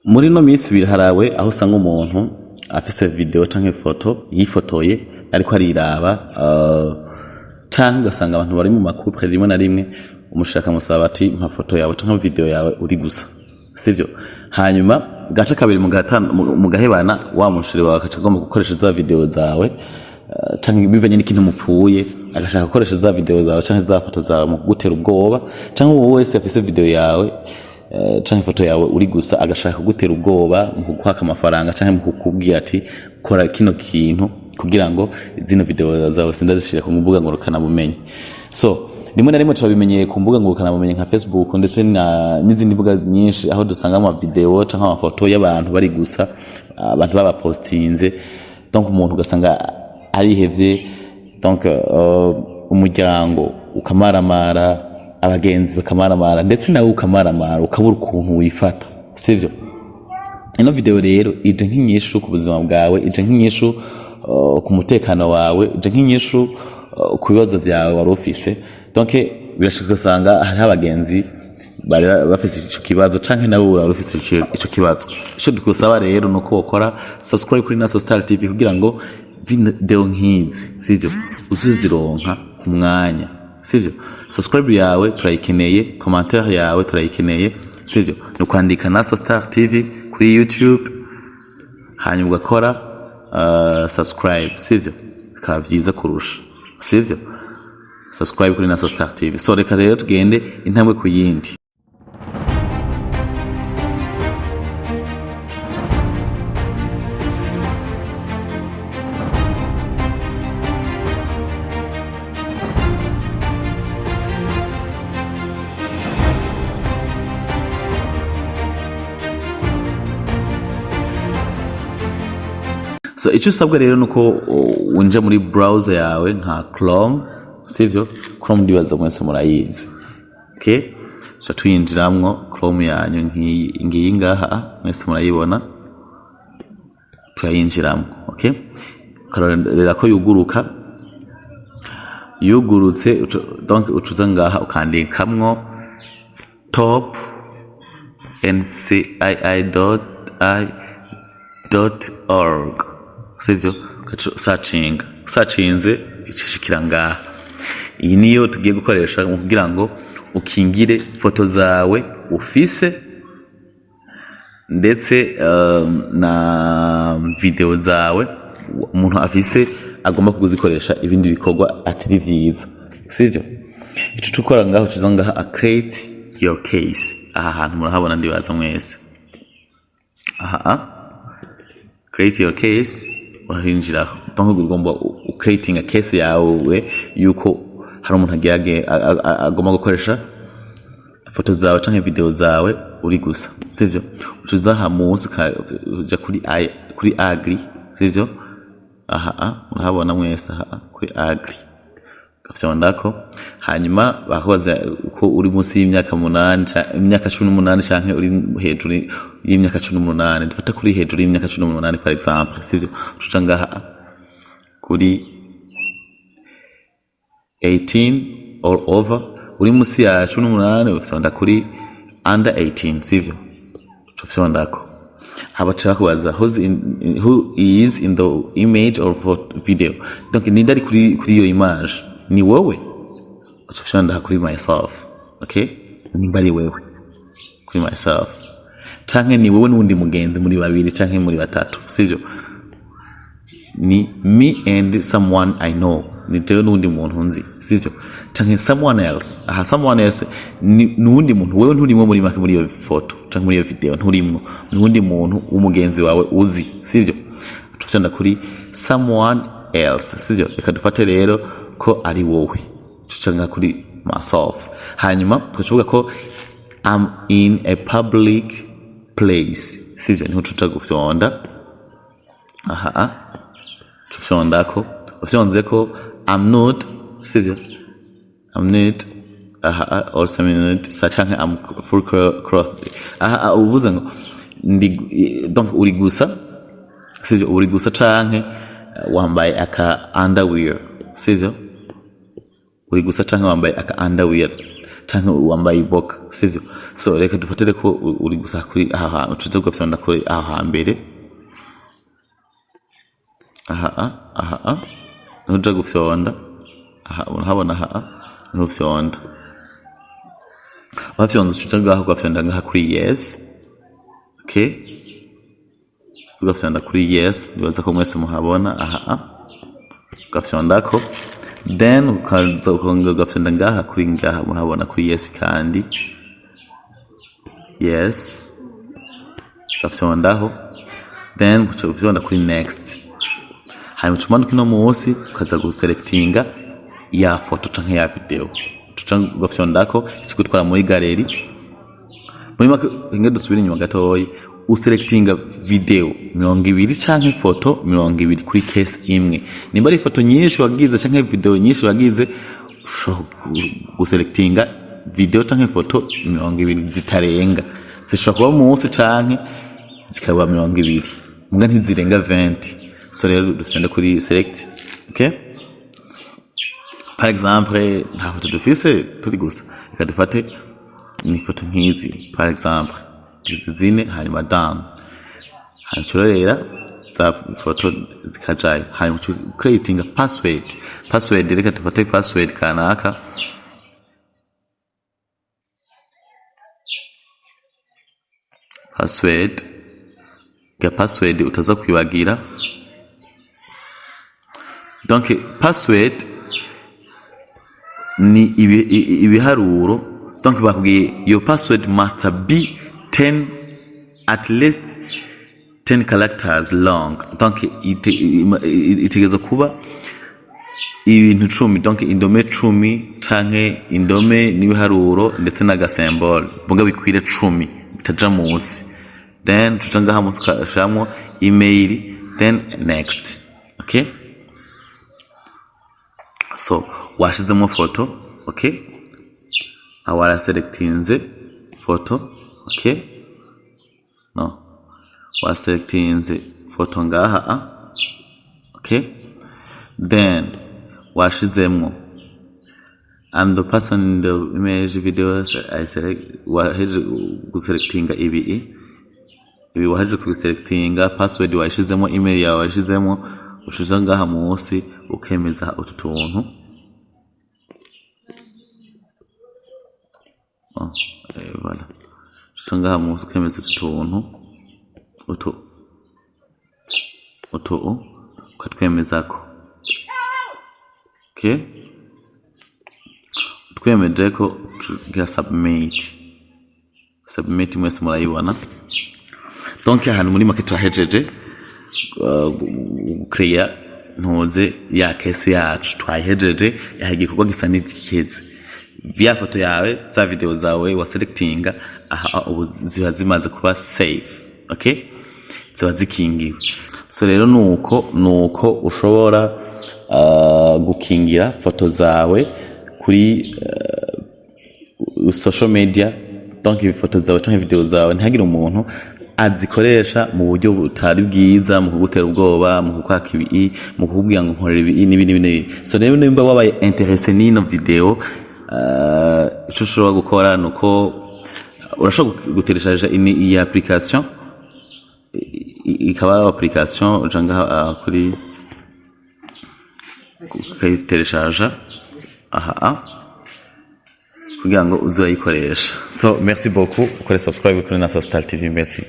Muri ino minsi biraharawe aho usanga umuntu afise video canke ifoto yifotoye ariko ariraba, canke ugasanga abantu bari mu ma couple, rimwe na rimwe umushaka amusaba ati: "Mpa foto yawe canke video yawe uri gusa", sivyo? Hanyuma gace kabiri mugahebana, wa mushiri wawe akaca agomba gukoresha za video zawe, canke bivanye n'ikintu mupfuye, agashaka gukoresha za video zawe canke za foto zawe mu kugutera ubwoba, canke uwo wese afise video yawe canke ifoto yawe uri gusa, agashaka kugutera ubwoba mu kukwaka amafaranga canke mu kukubwira ati: "Kora kino kintu kugira ngo zino video zawe sindazishira ku mbuga ngurukanabumenyi." So rimwe na rimwe turabimenyeye ku mbuga ngurukanabumenyi nka Facebook ndetse n'izindi mbuga nyinshi, aho dusanga ama video canke amafoto y'abantu bari gusa, abantu babapostinze. Donc umuntu ugasanga arihevye, donc umuryango ukamaramara, abagenzi bakamaramara, ndetse nawe ukamaramara, ukabura ukuntu wifata, sivyo? Ino video rero ije nk'inyishu ku buzima bwawe, ije nk'inyishu ku mutekano wawe, ije nk'inyishu ku bibazo vyawe wari ufise. Donc birashika ugasanga hariho abagenzi bari bafise ico kibazo, canke nawe wari ufise ico kibazo. Ico dukusaba rero nuko wokora subscribe kuri Naso Star TV kugira ngo video nk'izi, sivyo, uzuzironka ku mwanya, sivyo? Subscribe yawe turayikeneye, commentaire yawe turayikeneye, sivyo? Ni ukwandika Naso Star TV kuri YouTube, hanyuma ugakora subscribe, sivyo? Bikaba vyiza kurusha, sivyo? Subscribe kuri Naso Star TV. So reka rero tugende intambwe ku yindi. So icyo usabwa rero nuko winjira muri browser yawe nka Chrome, sivyo? Chrome ndibaza mwese murayizi. Okay, tuca tuyinjiramwo. Chrome yanyu nkiyi ngiyi ngaha, mwese murayibona, turayinjiramwo. Okay, ukarorera ko yuguruka. Yugurutse, donc ucuza ngaha ukandikamwo stop ncii.i.org, sivyo? Ugaca usacinga. Usacinze, icishikira ngaha. Iyi niyo tugiye gukoresha mu kugira ngo ukingire foto zawe ufise ndetse na video zawe umuntu afise agomba kuzikoresha ibindi bikorwa atari vyiza, sivyo? Ico ukora ngaho, ucuza ngaha a create your case. Aha hantu murahabona, ndibaza mwese. Aha create your case urahinjiraho. Donc ugomba creating a case yawe yuko hari umuntu agiye agomba gukoresha foto zawe canke video zawe uri gusa, sivyo? Ucuza aha munsi, uja kuri agree, sivyo? Aha murahabona mwese, aha kuri agree ugafyondako. Hanyuma bakubaza ko uri munsi y'imyaka 8, imyaka 18, canke uri hejuru y'imyaka 18. Dufata kuri hejuru y'imyaka 18, par exemple, sivyo? Ucuja ngaha kuri 18 or over. Uri munsi ya 18, ufyonda kuri under 18, sivyo? Ufyondako habaca bakubaza who is in the image or video. Donc ninde ari kuri iyo image? Ni wowe, uca ufyonda kuri myself. Okay, nimba ari wewe, kuri myself, canke ni wewe n'uwundi mugenzi, muri babiri canke muri batatu, sivyo? Ni me and someone I know, ni jewe n'uwundi muntu nzi, sivyo? Canke someone else. Aha someone else ni n'uwundi muntu, wewe nturimwo. Muri make, muri iyo foto canke muri iyo video nturimwo, n'uwundi muntu w'umugenzi wawe uzi, sivyo? Tufyonda kuri someone else, sivyo? Reka dufate rero ko ari wowe, tuca kuri myself. Hanyuma tukavuga ko I'm in a public place, sivyo? Niho tuca gufyonda aha. Tufyondako, ufyonzeko I'm not, sivyo? I'm not aha, or semi nude sa, canke I'm full clothed. Aha uvuze ngo ndi, donc uri gusa, sivyo? Uri gusa canke wambaye aka underwear, sivyo? Uri gusa canke wambaye aka underwear. Canke wambaye iboka, sivyo? So reka dufatire ko uri gusa kuri aha hantu, ucuze ugafyonda kuri aha hambere, aha aha a nuja gufyonda aha, urahabona aha niho ufyonda. Wafyonda, ucuja ngaho ugafyonda ngaha kuri yes. Okay, ugafyonda kuri yes, nibaza ko mwese muhabona aha a ugafyondako, then ukaza ukongera ugafyonda ngaha kuri ngaha, murahabona kuri yes, kandi yes ugafyondaho, then uca ufyonda kuri next. Hanyuma uca umanuka ino munsi, ukaza guselectinga ya foto canke ya video, uca ugafyondako, ikigutwara muri galerie. Muri make, inge dusubire inyuma gatoyi, uselectinga video 20 canke foto 20 kuri case imwe. Nimba ari ifoto nyinshi wagize canke video nyinshi wagize, ushobora guselectinga video canke foto 20 zitarenga. Zishobora kuba munsi canke zikaba 20, muga ntizirenga 20. So rero dufyonde kuri select. Okay, par exemple nta foto dufise, turi gusa, reka dufate ni ifoto nk'izi, par exemple izi zine, hanyuma done. Hanyuma urorera za foto zikajayo. Hanyuma uca creating password. Password, reka dufate password kanaka, password ga password utaza kwibagira. Donc password ni ibiharuro. Donc bakubwiye your password must be 10, at least 10 characters long. Donc itegerezwa kuba ibintu 10, donc indome 10 canke indome n'ibiharuro ndetse n'agasembole, muga bikwire 10, bitaja munsi. Then tuca ngaha munsi ukashiramwo email, then next. Okay, so washizemo foto. Okay, aho waraselectinze foto. Okay, no waselectinze foto ngaha a. Okay, then washizemwo "I'm the person in the image, video I select". Waheje guselectinga ibi, waheje kubiselectinga, password wayishizemo, email yawe wayishizemo, ushize ngaha munsi ukemeza utu tuntu. Oh, voilà, ushize ngaha munsi ukemeza utu tuntu, utu ukatwemezako. Okay, twemeje ko tugira submit. Submit mwese murayibona. Donc ahantu muri make turahejeje gucreya ntuze ya case yacu, twayihejeje. Yaha igikorwa gisa n'igiheze. Vya foto yawe, za video zawe waselectinga aha, ubu ziba zimaze kuba safe. Okay, ziba zikingiwe. So rero nuko ushobora gukingira foto zawe kuri social media. Donc ifoto zawe canke video zawe ntihagire umuntu azikoresha mu buryo butari bwiza, mu kugutera ubwoba, mu kukwaka ibi, mu kukubwira ngo nkorera ibi n'ibindi n'ibindi. So rero nimba wabaye intéressé n'ino video, ico ushobora gukora nuko urashobora gutereshaje iyi application, ikaba ari application uja ngaha kuri ukayitereshaja aha kugira ngo uze urayikoresha. So merci beaucoup, ukore subscribe kuri Nasa Star TV. Merci.